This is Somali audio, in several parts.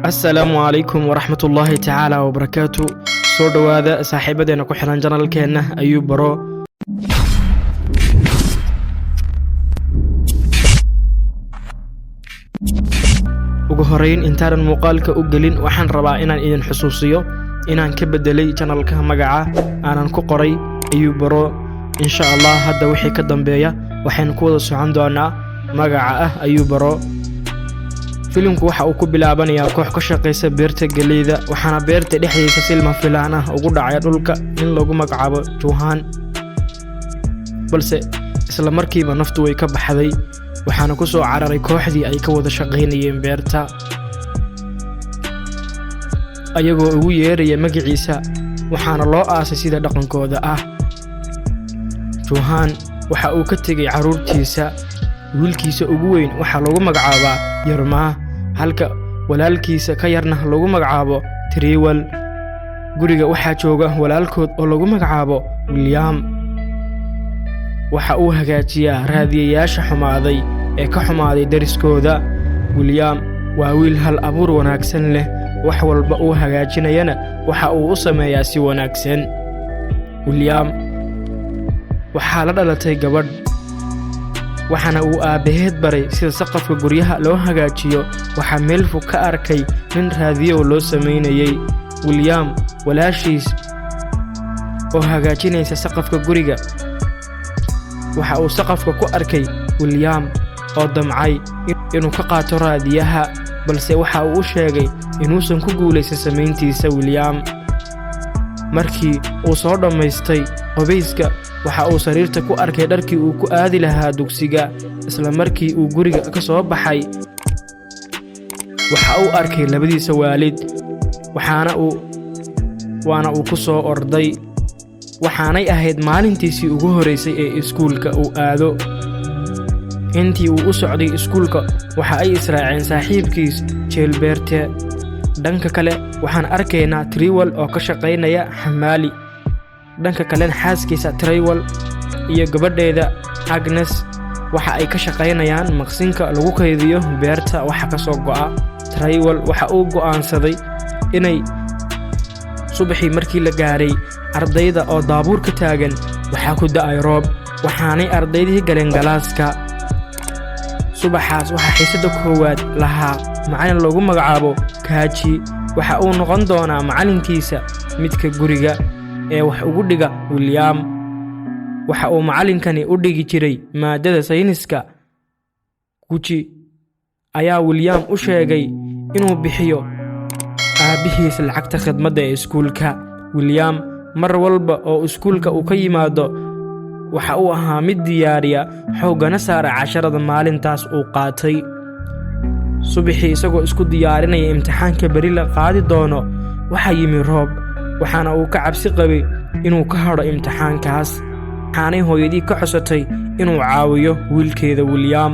Asalaamu calaykum waraxmatullaahi tacaala wabarakaatu. Soo dhowaada saaxiibadeena ku xiran channelkeenna Ayuu Baro. Ugu horeyn, intaanan muuqaalka u gelin, waxaan rabaa inaan idin xusuusiyo inaan ka bedelay channelka magaca, aanan ku qoray Ayuu Baro. Insha Allah, hadda wixii ka dambeeya waxaynu ku wada socon doonaa magaca ah Ayuu Baro. Filimku waxa uu ku bilaabanayaa koox ka shaqaysa beerta geleyda, waxaana beerta dhexdiisa si lama filaan ah ugu dhacay dhulka nin lagu magacaabo Juhan, balse isla markiiba naftu way ka baxday, waxaana ku soo cararay kooxdii ay ka wada shaqaynayeen beerta, ayagoo ugu yeeraya magaciisa, waxaana loo aasay sida dhaqankooda ah. Juhan waxa uu ka tegey carruurtiisa. Wiilkiisa ugu weyn waxaa lagu magacaabaa Yarmaa, halka walaalkiisa ka yarna lagu magacaabo Triwal. Guriga waxaa jooga walaalkood oo lagu magacaabo William. Waxa uu hagaajiyaa raadiyayaasha xumaaday ee ka xumaaday deriskooda. William waa wiil hal abuur wanaagsan leh, wax walba uu hagaajinayana waxa uu u sameeyaa si wanaagsan. William waxaa la dhalatay gabadh, waxaana uu aabbaheed baray sida saqafka guryaha loo hagaajiyo. Waxaa meel fog ka arkay nin raadiyow loo samaynayey. William walaashiis oo hagaajinaysa saqafka guriga waxa uu saqafka ku arkay William oo damcay inuu ka qaato raadiyaha, balse waxa uu u sheegay inuusan ku guulaysan samayntiisa. William markii uu soo dhammaystay qubayska, waxa uu sariirta ku arkay dharkii uu ku aadi lahaa dugsiga. Isla markii uu guriga ka soo baxay, waxa uu arkay labadiisa waalid, waxaana uu waana uu ku soo orday. Waxaanay ahayd maalintiisii ugu horraysay ee iskuulka uu aado. Intii uu u socday iskuulka, waxa ay israaceen saaxiibkiis Jeelbeerte. Dhanka kale, waxaan arkaynaa Triwal oo ka shaqaynaya xamaali. Dhanka kalena, xaaskiisa Triwal iyo gabadheeda Agnes waxa ay ka shaqaynayaan maqsinka lagu kaydiyo beerta waxa ka soo go'a. Triwal waxa uu go'aansaday inay subaxii markii la gaaray, ardayda oo daabuur ka taagan waxaa ku da'ay roob, waxaanay ardaydii galeen galaaska. Subaxaas waxaa xiisadda koowaad lahaa macallin lagu magacaabo Kaaji. Waxa uu noqon doonaa macallinkiisa midka guriga ee wax ugu dhiga William. Waxa uu macallinkani u dhigi jiray maadada sayniska. Guji ayaa William u sheegay inuu bixiyo aabbihiis lacagta khidmadda ee iskuulka. William mar walba oo iskuulka uu ka yimaado, waxa uu ahaa mid diyaariya, xooggana saara casharada maalintaas uu qaatay. Subaxii, isagoo isku diyaarinaya imtixaanka beri la qaadi doono, waxaa yimi roob, waxaana uu ka cabsi qabay inuu ka hadho imtixaankaas. Waxaanay hooyadii ka cosatay inuu caawiyo wiilkeeda William.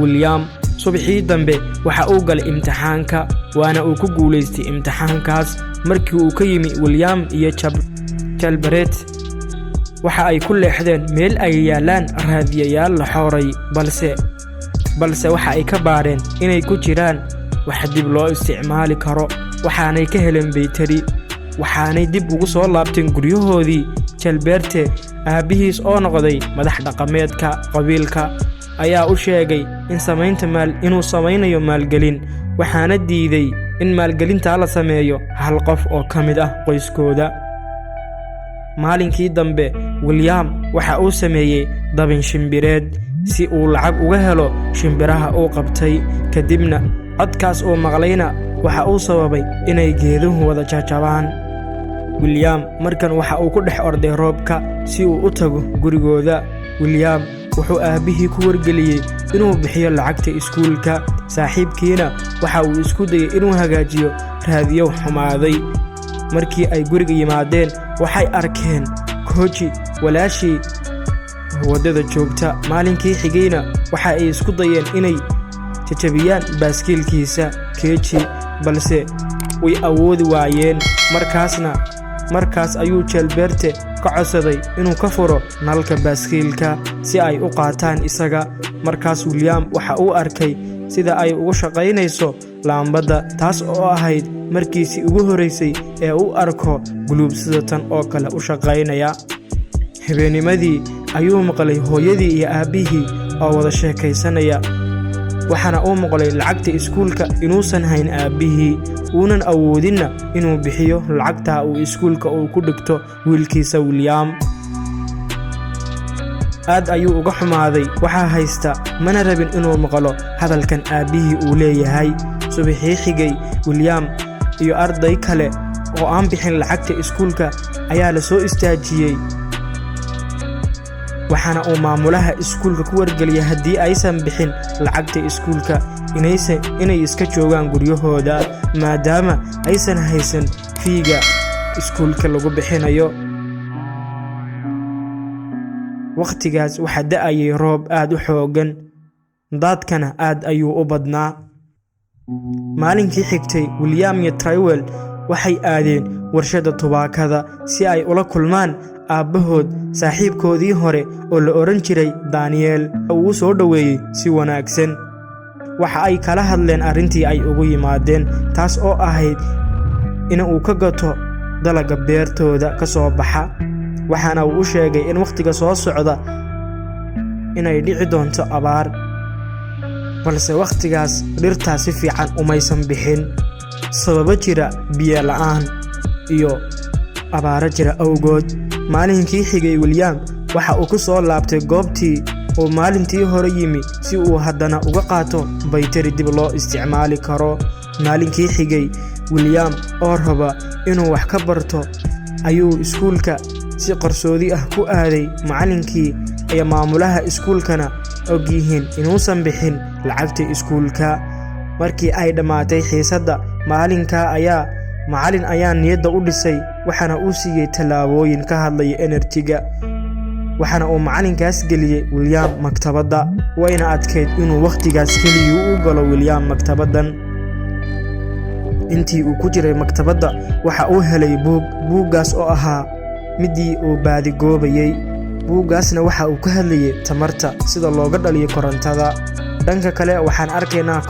William subaxii dambe waxa uu galay imtixaanka, waana uu ku guulaystay imtixaankaas. Markii uu ka yimi, William iyo Jalbaret waxa ay ku leexdeen meel ay yaallaan raadiyayaal la xooray, balse waxa ay ka baadheen inay ku jiraan wax dib loo isticmaali karo, waxaanay ka heleen baytari, waxaanay dib ugu soo laabteen guryahoodii. Jalbeerte aabbihiis oo noqday madax dhaqameedka qabiilka ayaa u sheegay in samaynta maal inuu samaynayo maalgelin, waxaana diiday in maalgelintaa la sameeyo hal qof oo ka mid ah qoyskooda. Maalinkii dambe, William waxa uu sameeyey dabin shimbireed si uu lacag uga helo shimbiraha uu qabtay. Kadibna codkaas uu maqlayna waxa uu sababay inay geeduhu wada jajabaan. William markan waxa uu ku dhex orday roobka si uu u tago gurigooda. William wuxuu aabbihii ku wargeliyey inuu bixiyo lacagta iskuulka. Saaxiibkiina waxa uu isku dayey inuu hagaajiyo raadiyow xumaaday. Markii ay guriga yimaadeen, waxay arkeen Koji walaashii waddada joogta. Maalinkii xigayna waxa ay isku dayeen inay jajabiyaan baaskiilkiisa Keji, balse way awoodi waayeen. Markaasna markaas ayuu Jeelbeerte ka codsaday inuu ka furo nalka baaskiilka si ay u qaataan isaga. Markaas William waxa uu arkay sida ay ugu shaqaynayso laambadda, taas oo ahayd markiisii ugu horraysay ee u arko guluub sida tan oo kale u shaqaynaya. Habeennimadii ayuu maqlay hooyadii iyo aabbihii oo wada sheekaysanaya, waxaana uu maqlay lacagta iskuulka inuusan hayn aabbihii, uunan awoodinna inuu bixiyo lacagtaa uu iskuulka uu ku dhigto wiilkiisa William. Aad ayuu uga xumaaday waxaa haysta, mana rabin inuu maqlo hadalkan aabbihii uu leeyahay. Subaxii xigay, William iyo arday kale oo aan bixin lacagta iskuulka ayaa la soo istaajiyey, waxaana uu maamulaha iskuulka ku wargeliyay haddii aysan bixin lacagta iskuulka inay iska joogaan guryahooda, maadaama aysan haysan fee-ga iskuulka lagu bixinayo. Wakhtigaas waxaa da'ayay roob aad u xooggan, daadkana aad ayuu u badnaa. Maalinkii xigtay, William iyo Trywell waxay aadeen warshadda tubaakada si ay ula kulmaan aabbahood saaxiibkoodii hore oo la odhan jiray Daniel. Uu soo dhoweeyey si wanaagsan. Waxa ay kala hadleen arrintii ay ugu yimaadeen, taas oo ahayd in uu ka gato dalagga beertooda ka soo baxa, waxaana uu u sheegay in wakhtiga soo socda inay dhici doonto abaar, balse wakhtigaas dhirtaa si fiican umaysan bixin sababo jira biyo la'aan iyo abaaro jira awgood. Maalinkii xigay, William waxa uu ku soo laabtay goobtii uu maalintii hore yimi si uu haddana uga qaato baytari dib loo isticmaali karo. Maalinkii xigay, William oo raba inuu wax ka barto ayuu iskuulka si qarsoodi ah ku aaday, macallinkii iyo maamulaha iskuulkana og yihiin inuusan bixin lacagta iskuulka. Markii ay dhammaatay xiisadda maalinkaa ayaa macallin ayaa niyadda u dhisay, waxaana uu siiyey tallaabooyin ka hadlaya energy-ga, waxaana uu macallinkaas geliyey William maktabadda. Wayna adkayd inuu wakhtigaas keligii u galo William maktabaddan. Intii uu ku jiray maktabadda, waxa uu helay buug, buuggaas oo ahaa midii uu baadigoobayey. Buuggaasna waxa uu ka hadlayay tamarta, sida looga dhaliyo korontada. Dhanka kale, waxaan arkaynaa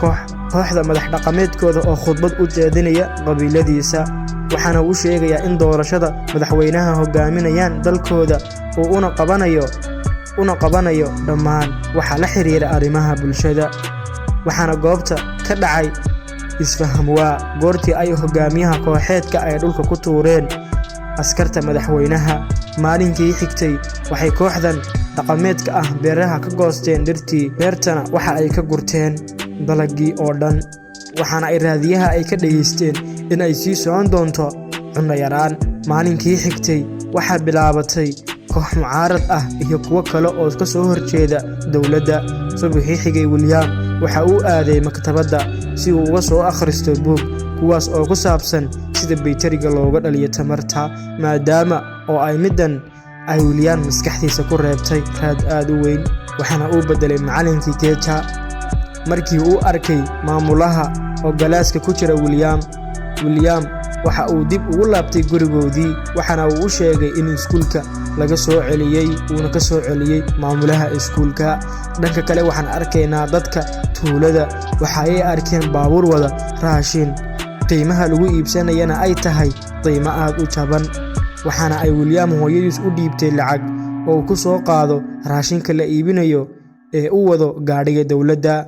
kooxda madax dhaqameedkooda oo khudbad u jeedinaya qabiiladiisa, waxaana uu sheegayaa in doorashada madaxweynaha hogaaminayaan dalkooda uu una qabanayo dhammaan waxa la xiriira arrimaha bulshada. Waxaana goobta ka dhacay isfaham waa goortii ay hogaamiyaha kooxeedka ay dhulka ku tuureen askarta madaxweynaha. Maalinkii xigtay, waxay kooxdan dhaqameedka ah beeraha ka goosteen dhirtii, beertana waxa ay ka gurteen dalaggii oo dhan, waxaana ay raadiyaha ay ka dhegaysteen in ay sii socon doonto cunno yaraan. Maalinkii xigtay, waxaa bilaabatay koox mucaarad ah iyo kuwo kale oo ka soo horjeeda dowladda. Subaxii xigay, William waxa uu aaday maktabadda si uu uga soo akhristo buug, kuwaas oo ku saabsan sida baytariga looga dhaliyo tamarta, maadaama oo ay middan ay William maskaxdiisa ku reebtay raad aad u weyn. Waxaana uu beddelay macallinkii Keja markii uu arkay maamulaha oo galaaska ku jira William. William waxa uu dib ugu laabtay gurigoodii, waxaana uu u sheegay in iskuulka laga soo celiyey, uuna ka soo celiyey maamulaha iskuulka. Dhanka kale, waxaan arkaynaa dadka tuulada waxa ay arkeen baabuur wada raashin, qiimaha lagu iibsanayana ay tahay qiimo aad u jaban, waxaana ay William hooyadiis u dhiibtay lacag oo uu ku soo qaado raashinka la iibinayo ee u wado gaadhiga dowladda.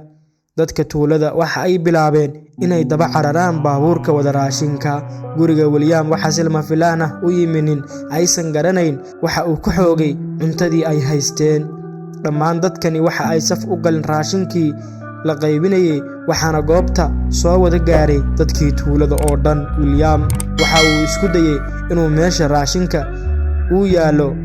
Dadka tuulada waxa ay bilaabeen inay daba cararaan baabuurka wada raashinka. Guriga William waxaa si lama filaan ah u yimi nin aysan garanayn. Waxa uu ka xoogay cuntadii ay haysteen. Dhammaan dadkani waxa ay saf u galeen raashinkii la qaybinayay, waxaana goobta soo wada gaaray dadkii tuulada oo dhan. William waxa uu isku dayay inuu meesha raashinka uu yaallo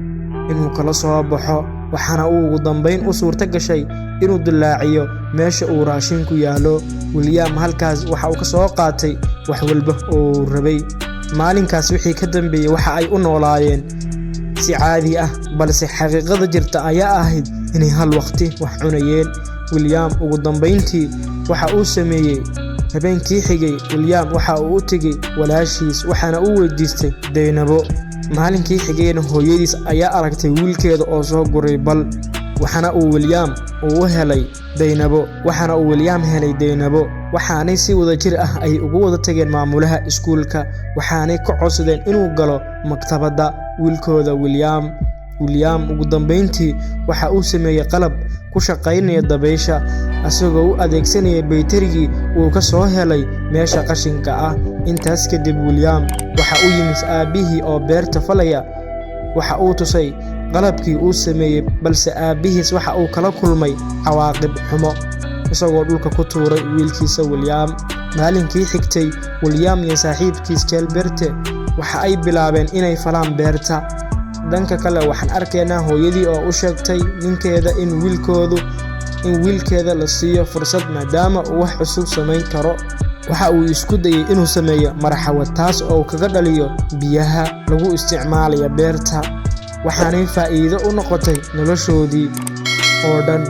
inuu kala soo baxo, waxaana uu ugu dambayn u suurto gashay inuu dilaaciyo meesha uu raashinku yaallo. William halkaas waxa uu ka soo qaatay wax walba oo uu rabay. Maalinkaas wixii ka dambeeyey, waxa ay u noolaayeen si caadi ah, balse xaqiiqada jirta ayaa ahayd inay hal waqti wax cunayeen. William ugu dambayntii waxa uu sameeyey, habeenkii xigay, William waxa uu u tegey walaashiis, waxaana uu weydiistay daynabo. Maalinkii xigayna, hooyadiis ayaa aragtay wiilkeeda oo soo guray bal. Waxaana uu William uu u helay daynabo, waxaana uu William helay daynabo. Waxaanay si wadajir ah ay ugu wada tageen maamulaha iskuulka, waxaanay ka codsadeen inuu galo maktabadda wiilkooda William. William ugu dambeyntii waxa uu sameeyey qalab ku shaqaynaya dabaysha, isagoo u adeegsanaya baytarigii uu ka soo helay meesha qashinka ah. Intaas kadib William waxa uu yimid aabbihii oo beerta falaya. Waxa uu tusay qalabkii uu sameeyey, balse aabbihiis waxa uu kala kulmay cawaaqib xumo, isagoo dhulka ku tuuray wiilkiisa William. Maalinkii xigtay, William iyo saaxiibkiis Gilbert waxa ay bilaabeen inay falaan beerta. Dhanka kale, waxaan arkaynaa hooyadii oo u sheegtay ninkeeda in wiilkeeda la siiyo fursad, maadaama uu wax cusub samayn karo. Waxa uu isku dayay inuu sameeyo marxawad, taas oo uu kaga dhaliyo biyaha lagu isticmaalayo beerta, waxaanay faa'iido u noqotay noloshoodii oo dhan.